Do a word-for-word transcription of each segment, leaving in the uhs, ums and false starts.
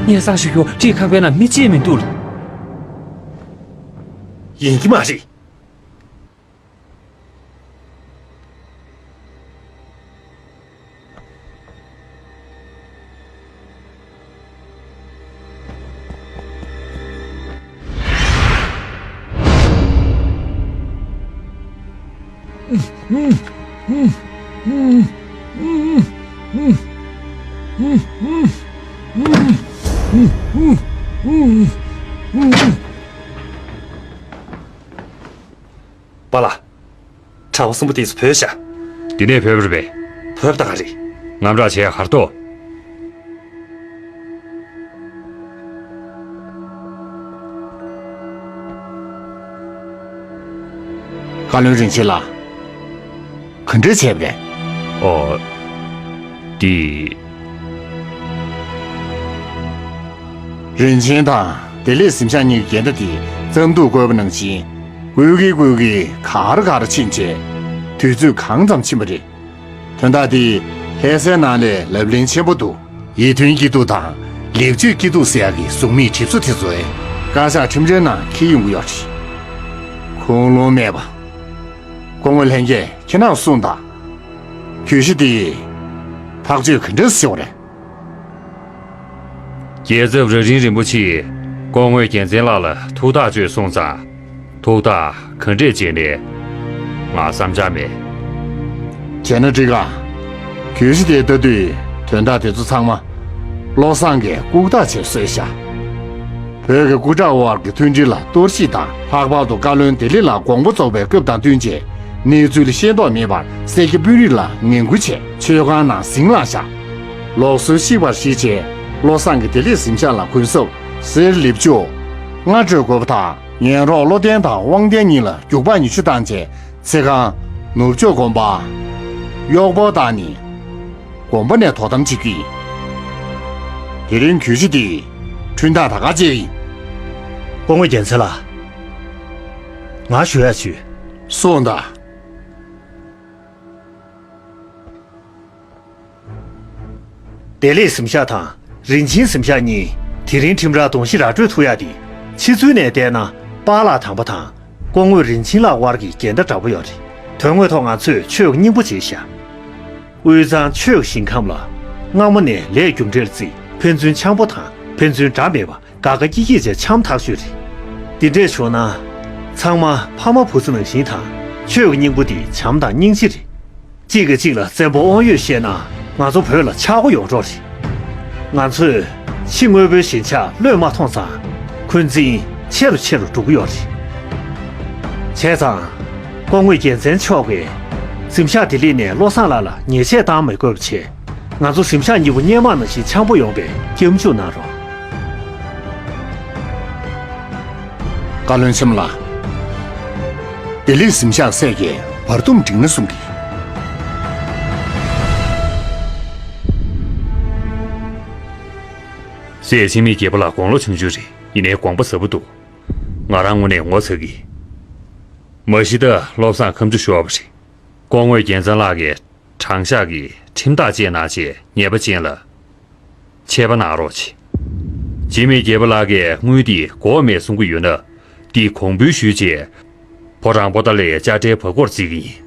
སྙན་སེང་ཞུ་རྒྱུ་བཀྲིས་ཁང་པའི་ནང་མི་གཅིག་མི་འདུག་ཡིན་གྱི་མ་རེད། པཱ་ལགས། གྲྭ་པ་གསུམ་པོ་དེ་ཚོ་བུད་ཤག་འདི་ནས་བུད་པ་རེད་པས། བུད་པ་ད་ག་རེད། དངངས་སྐྲག་བྱས་ག་རེ་འདུག་བཀའ་བློན་རིན་ཆེན་ལགས། ག་འདྲས་བྱས་པ་རེད། ཨོ། འདི། རིན་ཆེན་དང་བདེ་ལེགས་གཟིམ་ཤག་གཉིས་ཀྱི་འགལ་ཟླ་དེ་རྩ་འདུག་བཀོད་པ་ནང་བཞིན། བཀོད་ཀྱིན་བཀོད་ཀྱིན་ག་རེ་ག་རེ་ཕྱིན་བྱས། དུས་ཚོད་གང་ཙམ་ཕྱིན་པ་རེད། དོན་དག་འདི་ལྷ་སའི་ནང་ལ་ལབ་གླེང་ཆེན་པོ་འདུག་ཡིད་མཐུན་སྐྱིད་སྡུག་དང་ལེགས་བཅོས་སྐྱིད་སྡུག་ཟེར་ཡག་གི་གཟུགས་མེད་གྲིབ་གསོ་དེ་ཚོ་བཀའ་ཤག་ཁྲིམས་རའི་ནང་འཁྱེར་ཡོང་གི་ཡོད་རེད། ཁུངས་ལུང་མེད་པ། སྐུ་ངོ་ལྷན་རྒྱས་ཁྱེད་རང་གསུངས་དང་། གྱོད་གཞི་འདི་ཐག་གཅོད་ག་འདྲ་བྱེད་དགོས་རེད། རྒྱལ་ཚབ་རྭ་སྒྲེང་རིན་པོ་ཆེས་སྐུ་ངོ་རྒྱལ་མཚན་ལགས་ལ་ཐུགས་ཐག་གཅོད་གསུངས་ཙང་། ཐུགས་ཐག་ག་འདྲས་བཅད་ནས་ང་བསམ་འཆར་མེད། བྱས་ན་འགྲིག་ག་གྱོད་གཞི་དེ་ལྟ་དུས་དོན་དག་དེ་ཚོ་ཚང་མ་བློ་བཟང་གིས་རྐུབ་བཀྱག་བྱས་བཟོས་ཤག་བོད་ཀྱི་སྐུ་དྲག་དབར་གྱི་མཐུན་སྒྲིལ་ལ་གཏོར་བཤིག་དང་། ལྷག་པར་དུ་བཀའ་བློན་བདེ་ལེགས་ལགས་དགོངས་པ་རྫོགས་པའི་སྐབས་དང་བསྟུན་བྱས། གནས་ཚུལ་ཤེས་རྟོགས་མེད་པར་སེར་སྐྱ་དཔོན་རིགས་ལ་ངན་སྐུལ་བྱས། མཆོད་ཁང་ནང་ཟིང་བསླངས་ཤག་ལུགས་སྲོལ་བཤིག་པར་གཞིགས་བྱས། བློ་བཟང་གིས་བདེ་ལེགས་གཟིམ་ཤག་ལ་གུན་གསབ་གསེར་ལེབ་ཅུང་ལྔ་སྤྲོད་དགོས་པ་དང་། ངན་རོགས་བློ་ལྡན་དང་དབང་ལྡན་གཉིས་ལ་རྒྱུག་པ་ཉི་ཤུ་བཏང་བྱས། ཚེ་སྒང་ནུབ་ཕྱོགས་དགོན་པ་གཡོག་པོ་བཏང་ནས་དགོན་པ་ནས་དོ་དམ་བྱེད་རྒྱུ་ཡིན། དེ་རིང་གྱོད་གཞི་འདི་ཁྲིམས་ཐག་ད་ག་བཅད་ཡིན། སྐུ་ངོ་རྒྱལ་མཚན་ལགས། ང་ཞུ་ཡ་ཞུ། གསུངས་དང་། བདེ་ལེགས་གཟིམ་ཤག་དང་རིན་ཆེན་གཟིམ་ཤག་གཉིས་དེ་རིང་ཁྲིམས་རར་གདོང་བཞི་ར་སྤྲོད་ཐུབ་ཡག་དེ། ཕྱི་ཚུལ་ནས་བལྟས་ན་པཱ་ལགས་དམ་པ་དང་སྐུ་ངོ་རིན་ཆེན་ལགས་དབར་གྱི་འགལ་ཟླ་འདྲ་པོ་ཡོད་རེད། དོན་དངོས་ཐོག་ང་ཚོས་ཆོས་ཀྱི་སྙིང་པོ་བྱས་ཤག་དབུས་གཙང་ཆོས་ཀྱི་ཞིང་ཁམས་ལ་སྔ་མོ་ནས་ལས་རྒྱུ་འབྲས་ལ་བརྩིས། ཕན་ཚུན་འཆམ་པོ་དང་ཕན་ཚུན་འདྲ་མེད་པ། དགའ་དགའ་སྐྱིད་སྐྱིད་བྱས་འཆམ་ཐག་ཆོད་རེད། འདི་འདྲས་བྱུང་ན། ཚང་མ་ཕ་མ་བུ་ཚ་ནང་བཞིན་དང་། ཆོས་ཀྱི་སྙིང་པོ་འདི་བྱམས་དང་སྙིང་རྗེ་རེད། གཅིག་གིས་གཅིག་ལ་བཙན་པོ་དབང་ཡོད་བཤད་ན། ང་ཚོ་བོད་ལ་ཆག་སྒོ་ཡོང་གྲབས་རེད། ང་ཚོས་ཕྱི་དངོས་པོའི་ཞེན་ཆགས་བློས་མ་ཐོངས་ཙང་། འཁོན་འཛིན་ཆེ་རུ་ཆེ་རུ་འགྲོ་གི་ཡོད་རེད། བྱས་ཙང་། སྐུ་ངོ་རྒྱལ་མཚན་མཆོག་གིས་གཟིམ་ཤག་བདེ་ལེགས་ནས་བློ་བཟང་ལགས་ལ་ཉེས་ཆད་བཏང་མི་དགོས་པ་བྱས། ང་ཚོ་གཟིམ་ཤག་གཉིས་པོ་སྔོན་མ་ནང་བཞིན་འཆམ་པོ་ཡོང་བའི་སྐྱབས་འཇུག་གནང་རོགས། བཀའ་བློན་ཆེན་མོ་ལགས། བདེ་ལེགས་གཟིམ་ཤག་སྲས་ཀྱི་བར་འདུམ་འགྲིག་ན་གསུང་གི། སྲས་འཆི་མེད་རྒྱལ་པོ་ལགས་དགུང་ལོ་ཆུང་ཆུང་རེད། ཡིན་ནའི་དགོངས་པ་ཟབ་པོ་འདུག་ང་རང་དངོས་གནས་ངོ་ཚ་གི། མ་གཞི་ད་བློ་བཟང་ཁ་མཆུ་ཤོར་བ་རེད། སྐུ་ངོ་རྒྱལ་མཚན་ལགས་ཀྱིས་དྲང་གཞག་གི་ཁྲིམས་ཐག་བཅད་གནང་བྱས་ཉེས་པ་ཅན་ལ་ཆད་པ་གནང་རོགས་བྱེད། འཆི་མེད་རྒྱལ་པོ་ལགས་ཀྱིས་དངུལ་འདི་དགོས་མེད་གསུང་གི་ཡོད་ན། འདི་གོང་འབུལ་ཞུས་བྱས། ཕོ་བྲང་པོ་ཏཱ་ལའི་དཔྱ་ཁྲལ་བག་སྐོར་བརྩི་གི་ཡིན།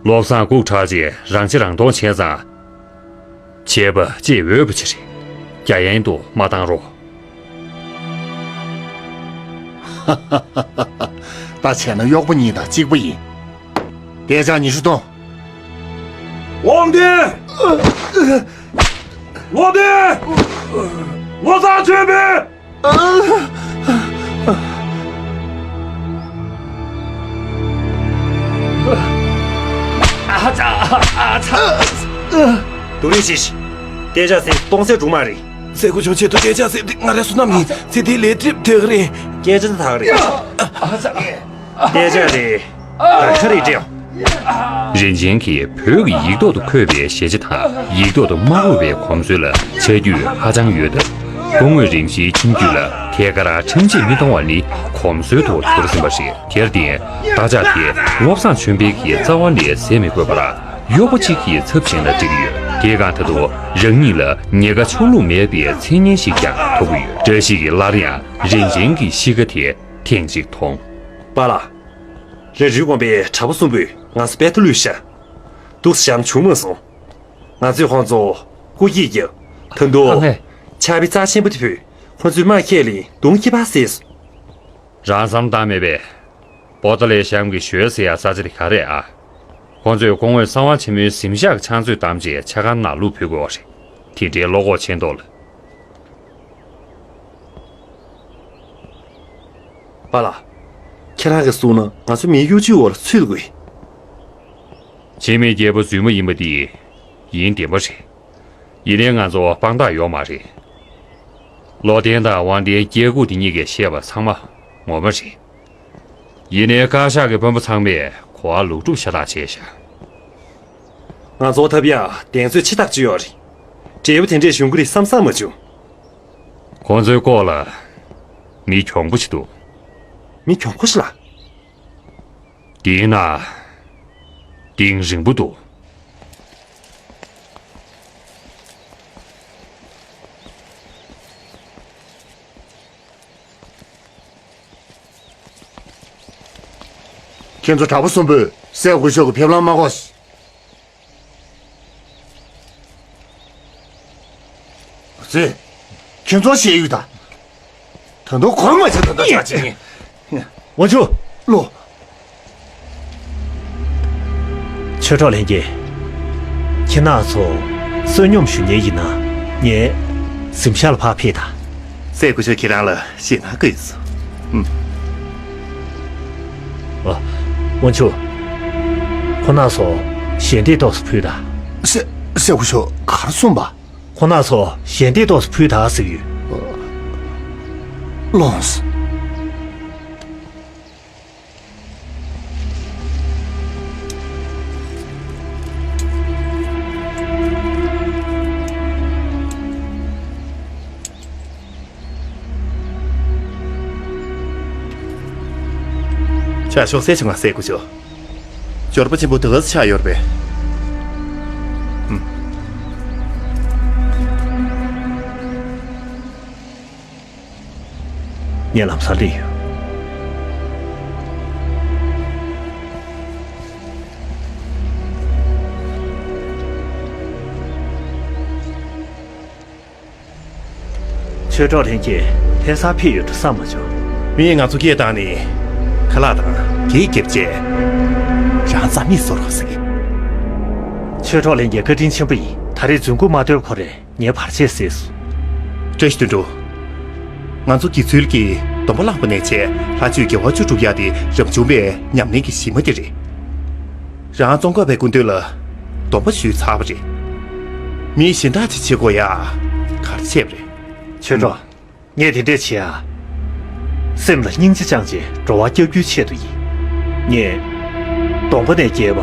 བློ་བཟང་སྒུག་དྲགས་བྱས་རང་ཆེ་རང་མཐོང་བྱས་ཙང་། ཆད་པ་བཅད་འོས་པ་ཅིག་རེད། རྒྱ་ཡན་དུ་མ་བཏང་རོགས། ད་བྱས་ན་གཡོག་པོ་གཉིས་དང་གཅིག་པ་ཡིན། བདེ་འཇགས་ཉི་ཤུ་གཏོང་། དབང་ལྡན། བློ་ལྡན། བློ་བཟང་ཆོས་འཕེལ། ཨ་ཙ། ཨ་ཙ། སྡུག་རུས་ཤིག་བདེ་འཇགས་ཟེར་གཏོང་སའི་སྒྲུང་མ་རེད། ཚེ་སྒོ་ཆུང་ཆེད་དུ་བདེ་འཇགས་ཟེར་དེ་ང་རའི་བསོད་ནམས་ཡིན། ཚེ་འདིའི་ལས་སྒྲིབ་དེ་ག་རེད། སྐད་ཆ་དེ་ད་ག་རེད། ཨ་ཙ། བདེ་འཇགས་རེད། ད་ག་རེད་དྲན། རིན་ཆེན་གྱིས་བོད་ཀྱི་ཡིག་ཐོག་ཏུ་འཁོད་པའི་ཞལ་ཆད་དང་ཡིག་ཐོག་ཏུ་མ་འཁོད་པའི་གོམས་སྲོལ་ལ་ཆ་རྒྱུས་ཧ་ཅང་ཡོད་སྟབས། སྐུ་ངོ་རིན་ཆེན་ཁྱིམ་རྒྱུད་ལ་ཐད་ཀར་ཁྲིམས་ཆད་མི་གཏོང་བ་ནི་གོམས་སྲོལ་དུ་གྱུར་ཟིན་པ་རེད། དེར་བརྟེན། བརྡ་ཆད་དེ་བློ་བཟང་ཆོས་འཕེལ་གྱི་རྩ་བ་ནས་ཟས་མི་དགོས་པར། གཡོག་པོ་གཅིག་གི་ཚབ་བྱས་ན་འགྲིག་གི་ཡོད། དེ་གང་ད་དུང་རང་ཉིད་ལ་ཉེན་ཁ་ཕྱོགས་ལྷུང་མེད་པའི་མཚན་སྙན་ཞིག་ཀྱང་ཐོབ་ཀྱི་ཡོད། བཀྲ་ཤིས་ཀྱིས་སླར་ཡང་རིན་ཆེན་གྱི་གཤིས་ཀ་དེ་ཐེངས་གཅིག་མཐོང་། པཱ་ལགས། རེ་རེའི་དགོན་པའི་གྲྭ་པ་གསུམ་པོས་ང་ཚོ་དཔལ་ཐོ་བླུས་ཤག་འདུག་སེ་བྱས་ན་བྱུང་མ་སོང་། ང་ཚོས་ཁོང་ཚོ་སྐུ་སྐྱིད་རྒྱབ། ད་དུང་ཨ་ལས། ཕྱག་དཔེ་རྩ་ཆེན་པོ་དེ་ཕུལ། ཁོ་ཚོས་དམག་ཁྱེར་ལས་མདུང་ཁྱི་ཕག་བཟས་སོང་། རང་བསམ་བཏང་མེད་པས། པོ་ཏཱ་ལའི་གཤམ་གྱི་ཞོལ་ཟེར་ཡ་ས་ཆ་དེ་ག་རེད་ཨ། ཁོང་ཚོས་སྐུ་ངོ་གསང་བ་ཆེན་མོའི་གཟིམ་ཤག་གི་ཕྱག་མཛོད་བདམས་རྗེས་ཕྱག་འཁར་ནང་བླུགས་ཕུལ་དགོས་པ་རེད། དེ་འདྲའི་བློ་ཁོག་ཆེ་མདོག་ལ། པཱ་ལགས། ཁྱེད་རང་གིས་གསུངས་ན་ང་ཚོ་མིའི་གཡོ་ཇུས་འོག་ལ་ཚུད་དགོས། འཆི་མེད་རྒྱལ་པོ་རྫུན་མ་ཡིན་པ་འདི་ཡིན་བདེན་པ་རེད། ཡིན་ནའི་ང་ཚོ་དཔང་རྟགས་ཡོད་མ་རེད། བློ་ལྡན་དང་དབང་ལྡན་སྐྱེ་དགུ་དེ་གཉིས་ཀྱིས་བཤད་པ་ཚང་མ་ངོ་མ་རེད། ཡིན་ནའི་བཀའ་ཤག་གི་དཔོན་པོ་ཚང་མས་གོ་བ་ལོག་སྒྲུབ་ཤ་སྟག་བྱས་ཤག་ང་ཚོ་ཐབས་ཡག་གདེང་ཚོད་ཆེ་ཐག་ཆོད་ཡོད་རེད། འབྲས་བུ་དེ་འདྲས་བྱུང་གི་རེད་བསམ་བསམ་མ་བྱུང་། ཁོང་ཚོའི་ལྐོག་ལ་མི་གྱོང་པོ་ཞིག་འདུག་མི་གྱོང་པོ་ཞིག་ལ། དེའི་ནང་གཏིང་རིང་པོ་འདུག་ཁྱེད་ཚོ་གྲྭ་པ་གསུམ་པོས་སྲས་སྐུ་ཞབས་ཀྱི་ཕེབས་ལམ་མ་གོ། ཟེ། ཁྱེད་ཚོ་ཤེས་ཡོད་ད། ད་དུང་གོར་མ་བྱེད་ད་ད་ཆ་ཆེ་ངེ། དབང་ཕྱུག་ལོ། ཆོས་གྲོགས་ལྷན་རྒྱས། ཁྱེད་རྣམ་ཚོ་བསོད་སྙོམས་ཞུ་མཁན་ཡིན་ན་ངས་གཟིམ་ཤག་ལ་ཕར་ཕེབས་དང་། སྲས་སྐུ་ཞབས་ཁྱེད་རང་ལ་ཞེད་སྣང་སྐུལ་སོང་། ཨ། དབང་ཕྱུག་ཁོང་རྣམ་ཚོ་ཞལ་འདེབས་ཏོག་ཙམ་ཕུལ་དང་། སྲས། སྲས་སྐུ་ཞབས་ག་རེ་གསུངས་པ། ཁོང་རྣམ་ཚོ་ཞལ་འདེབས་ཏོག་ཙམ་ཕུལ་དང་ཟེར་གྱི་ཡོད། ལོངས། ཆ་ཤོག་སེ་ཆུང་ང་སྲས་སྐུ་ཞབས། འབྱོར་པ་ཆེན་པོ་དེ་ག་ཚོད་ཆགས་ཡོད་རེད་པས། ཧུམ། ངས་ལམ་སང་སླེབས་ཡོང་། ཆོས་གྲོགས་ལྷན་རྒྱས་ལྷ་སར་ཕེབས་ཡོད་འགྲོ་བསམ་མ་བྱུང་། མིས་ང་ཚོ་སྐད་བཏང་ནས་ཁ་ལག་དང་གད་རྒྱབ་བྱས། རང་རྩ་མེད་བཟོ་རོགས་ཟེར་གི། ཆོས་གྲོགས་ལྷན་རྒྱས་བཀའ་དྲིན་ཆེན་པོ་ཡིན། ད་རེས་རྫུན་རྐུ་མ་བཏོན་ཁོ་རེ་ངའི་བར་ཆད་སེལ་སོང་། བཀྲ་ཤིས་དོན་གྲུབ། ང་ཚོ་དགེ་ཚུལ་གྱིས་སྡོམ་པ་བླངས་པ་ནས་བྱས་ལྷ་ཆོས་དགེ་བ་བཅུ་སྒྲུབ་ཡག་དེ་རབ་བྱུང་པའི་ཉམས་ལེན་གྱི་གཞི་མ་དེ་རེད། རང་ཙོང་ཁ་པའི་སྐུ་མདུན་ལ་སྡོམ་པ་ཞུས་ཚར་བ་རེད། མི་གཞན་དག་ཅིག་བྱེད་དགོས་ཡ་ག་རེ་བྱས་པ་རེད། ཆོས་གྲོགས། ངས་དེ་འདྲས་བྱེད་ཡ། སེམས་ལ་སྙིང་རྗེ་བཅངས་བྱས་འགྲོ་བ་སྐྱབས་རྒྱུའི་ཆེད་དུ་ཡིན། ངས་སྡོམ་པ་ནས་བརྒལ་བ་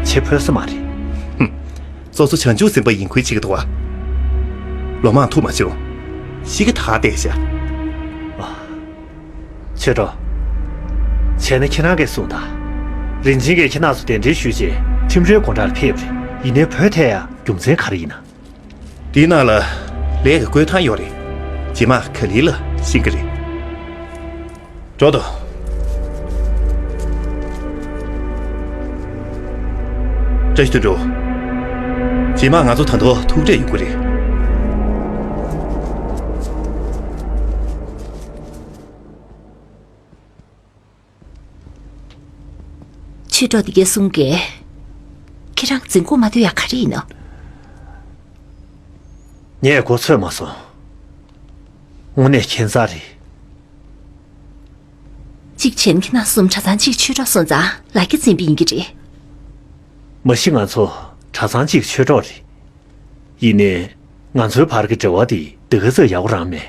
བྱེད་ཕོད་ས་མ་རེད། ཧུམ། སོ་སོ་བྱང་ཆུབ་སེམས་དཔའ་ཡིན་ཁུལ་བྱེད་ཀྱི་འདུག་བ། ལོ་མང་ཐུག་མ་བྱུང་། གཤིས་ཀ་ད་བལྟས་ཤག་ཨ། ཆོས་གྲོགས། བྱས་ན་ཁྱེད་རང་གིས་གསུངས་དང་། རིན་ཆེན་གྱིས་ཁྱེད་རྣམ་ཚོ་གདན་འདྲེན་ཞུས་རྗེས་ཁྲིམས་རའི་སྒོ་འགྲམ་ལ་ཕེབས་པ་རེད། ཡིན་ནའི་བོད་ཐད་ཡ་རྒྱུ་མཚན་ག་རེ་ཡིན་ན། དེའི་ནང་ལ་ལས་ཀྱི་བསྐོས་ཐང་ཡོད་རེད། རྗེས་མ་ག་ལེ་ལ་ཤེས་ཀྱི་རེད། འགྲོ་དང་། བཀྲ་ཤིས་དོན་གྲུབ། རྗེས་མ་ང་ཚོ་ད་དུང་ཐུག་འཕྲད་ཡོང་གི་རེད། ཆོས་གྲོགས་འདི་གས་གསུང་གས། ཁྱེད་རང་རྫུན་རྐུ་མ་བཏོན་ཡ་ག་རེ་ཡིན་ནམ། ངས་གོ་ཚོད་མ་སོང་། དངོས་གནས་ཁྱད་མཚར་རེད། གཅིག་བྱས་ན་ཁྱེད་རྣམ་གསུམ་གྲྭ་ཚང་གཅིག་ཆོས་གྲོགས་སོང་ཙང་ལ་རྒྱ་འཛིན་པ་ཡིན་གྱི་རེད། མ་གཞི་ང་ཚོ་གྲྭ་ཚང་གཅིག་ཆོས་གྲོགས་རེད། ཡིན་ནའི། ང་ཚོའི་བར་གྱི་འབྲེལ་བ་དེ་འདི་ག་ཙམ་ཡག་པོ་རང་མེད།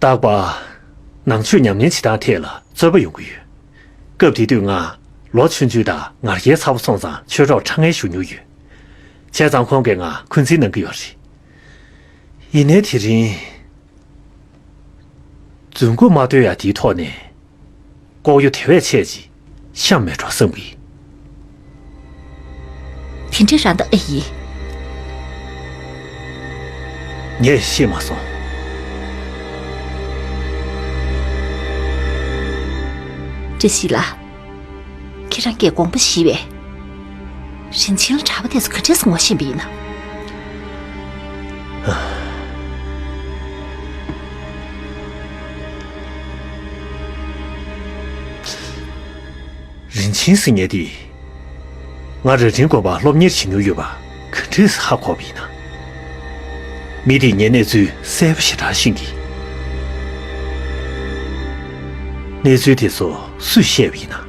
རྟག་པར་ནང་ཆོས་ཉམས་ལེན་བྱེད་སྟངས་ཐད་ལ་རྩོད་པ་ཡོང་གི་ཡོད། སྐབས་དེ་དུས་ང་ལོ་ཆུང་ཆུང་དང་ངར་སྐད་ཚ་པོ་སོང་ཙང་ཆོས་གྲོགས་ཁྲང་ངེར་ཞུ་མྱོང་ཡོད། བྱས་ཙང་ཁོང་གིས་ང་འཁོན་འཛིན་གནང་གི་ཡོད་རེད། ཡིན་ནའི་དེ་རིང་རྫུན་རྐུ་མ་བཏོན་ཡ་དེའི་ཐོག་ནས། ལྐོག་གཡོ་དེ་བས་ཆེ་ཅིག་བཤམས་མེད་འགྲོ་བསམ་གི། དེ་འདྲའི་རང་ད་ཨེ་ཡིན། ངས་ཤེས་མ་སོང་། བཀྲ་ཤིས་ལགས། ཁྱེད་རང་གིས་དགོངས་པ་བཞེས་པས། རིན་ཆེན་ལ་གྲྭ་པ་དེ་ཚོ་ག་འདྲས་སེ་ངོ་ཤེས་པ་ཡིན་ན། རིན་ཆེན་ཟེར་མཁན་དེ། ང་རྭ་སྒྲེང་དགོན་པར་སློབ་གཉེར་བྱེད་མྱོང་ཡོད་པ་ག་འདྲས་སེ་ཧ་གོ་བ་ཡིན་ན། མི་དེས་ངའི་གནས་ཚུལ་གསལ་པོ་ཞེ་དྲག་ཤེས་ཀྱི། གནས་ཚུལ་དེ་ཚོ་སུས་བཤད་པ་ཡིན་ན།